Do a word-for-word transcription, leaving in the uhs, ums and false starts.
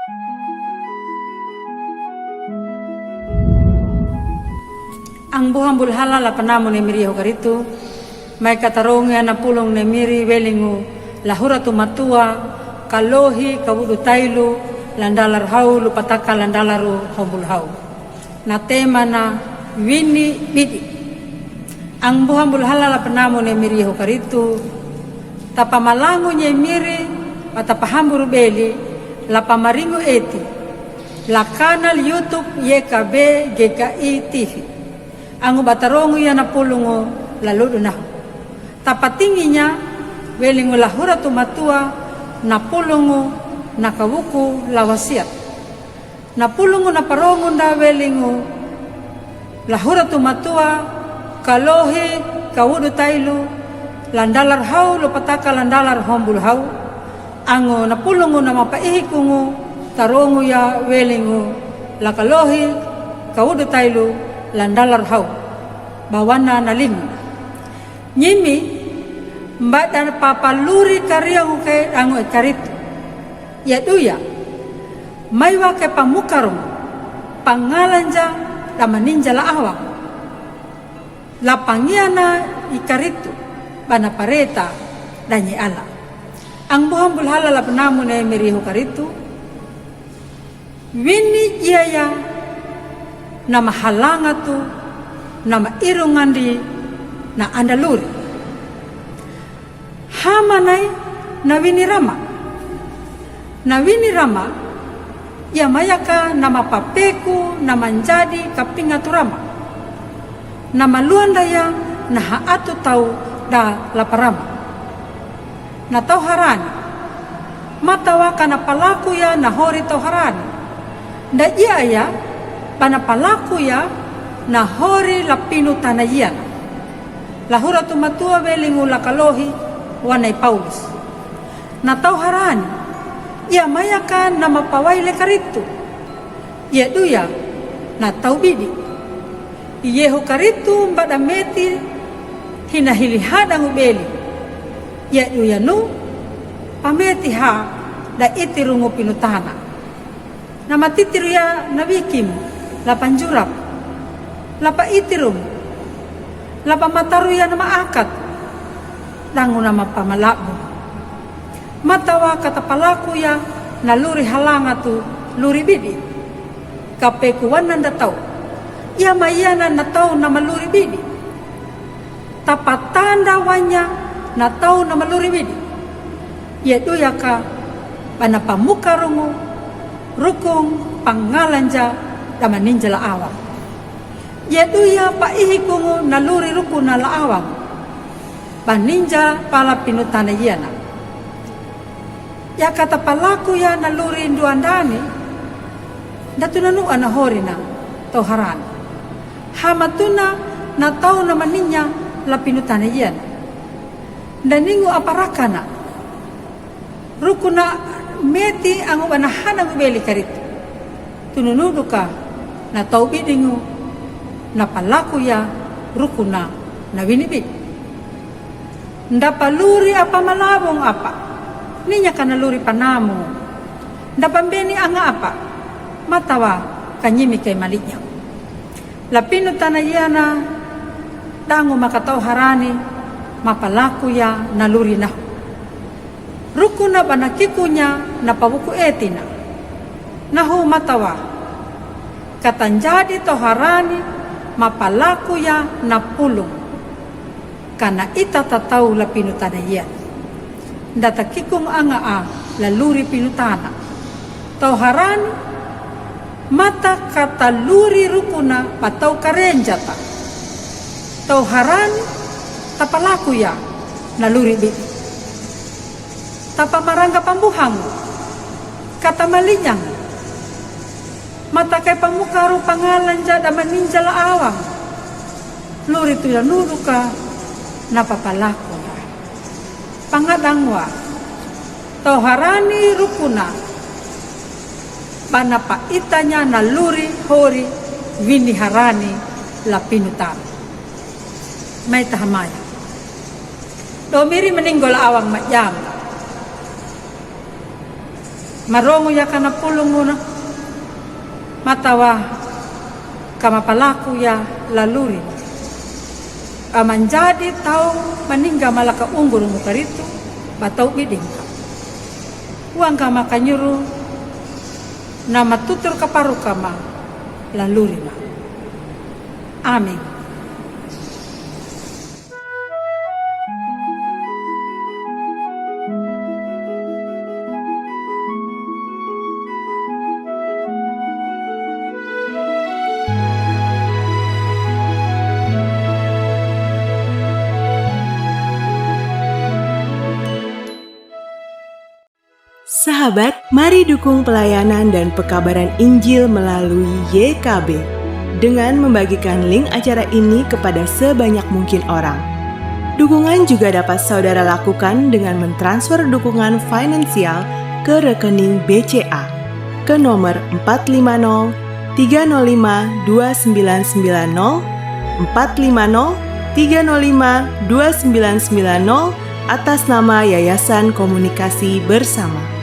Ang buhang bulhala la panamu ne miri ho karitu, mai katarong ya na pulung ne miri welingu, lahura tu matua, kalohi, kawudu tailu, landalar hau, lupataka landalaru, hombul hau. Na tema na wini bidi. Ang buhang bulhala la panamu ne miri ho karitu, tapamalangu nye miri, patapahamburu beli, la pamaringu eti, la kanal YouTube Y K B G K I T V. Angu batarongu ya na pulungu la ludu nahu. Tapatinginya, welingu lahura tu matua, na pulungu, na kawuku, la wasiat. Na pulungu na parongu nda welingu, lahura tu matua, kalohi, kawudu tailu, landalar hau, lupataka landalar hombul hau, angu na pulungu na mapaihikungu, tarongu ya welingu, la kalohi, kawudu tailu, landalar hau, bawana na lingu. Nyimi, mbada papaluri kariangu ke angu e karitu. Ya duya, maiwa ke pamukarum, pangalanja, damaninja la awang. La pangiana i karitu, bana pareta, danyi ala. Ang buhang bulhala la panamu ne miri ho karitu. Wini iya ya, na mahalanga tu, na mairungandi, na andaluri. Hamanai na wini rama. Na wini rama, ya mayaka na mapapeku na manjadi kapinga tu rama. Na maluanda ya na haatu tau da laparama. Na tau harani. Matawa kana palaku ya na hori tau harani. Nda iya ya, bana palaku ya na hori lapinu tana yana. Lahura tu matua welingu la kalohi, wanai Paulus. Na tau harani, iya mayaka na mapawai le karitu. Iya duya, na tau bidi. Iyehu karitu mbada meti, hina hili hadangu beli. Iya duya nu, pameti ha, da itirungu pinutana. Na matitiru ya na wikimu, la panjurap, la paitirum, la pamataru ya na maakat, dangu na mapamalabu. Matawa kata palaku ya na luri halanga tu luri bidi. Kapeku wana nda tau. Iya mayana na tau na maluri bidi. Tapatanda wanya na tau na maluri widi. Iya duya ka bana pamukarungu, rukung, pangalanja, damaninja la awang. Iya duya paihikungu na luri rukuna la awang. Baninja pala pinutana yana. Ya kata palaku ya na luri nduandani, nda tu na nu ana horina tau harani. Hamatuna na tau na maninya la pinutana yana. Nda ningu aparakana. Rukuna meti angu bana hanangu beli karitu. Tununuduka na tau bidingu, na palaku ya rukuna na wini bidi. Nda paluri apa malabong apa, ninya kana luri panamu. Nda pambeni anga apa, matawa kanyimi kai malinya. La pinutana yana, dangu makatau harani, mapalaku ya na luri nahu. Rukuna bana kikunya na pabuku etina. Nahu matawa. Katanjadi tau harani, mapalaku ya na pulung. Kana ita tatau la pinutana yan. Nda takikung anga a la luri pinutana. Tau harani, mata kata luri rukuna patau karenjata. Tau harani, tapalaku ya na luri bi. Tapa marangga pambuhang, kata malinyang. Mata kai pamukaru pangalanja damaninja la awang. Luri tu ya nuduka na papalaku ya. Pangadangwa. Tau harani rukuna. Bana paitanya na luri hori wini harani la pinutana. Mai tahamaya. Domiri meninggal awang majam. Marongu ya ka na pulungun, matawa ka mapalaku ya laluri. A manjadi tau maningga malaka ungguru mukaritu, ba tau bidingka. Uang ka makanyuru, na matutur ka paru ka ma laluri ma. Amin. Sahabat, mari dukung pelayanan dan pekabaran Injil melalui Y K B dengan membagikan link acara ini kepada sebanyak mungkin orang. Dukungan juga dapat saudara lakukan dengan mentransfer dukungan finansial ke rekening B C A ke nomor empat lima nol tiga nol lima dua sembilan sembilan nol, empat lima nol tiga nol lima dua sembilan sembilan nol, atas nama Yayasan Komunikasi Bersama.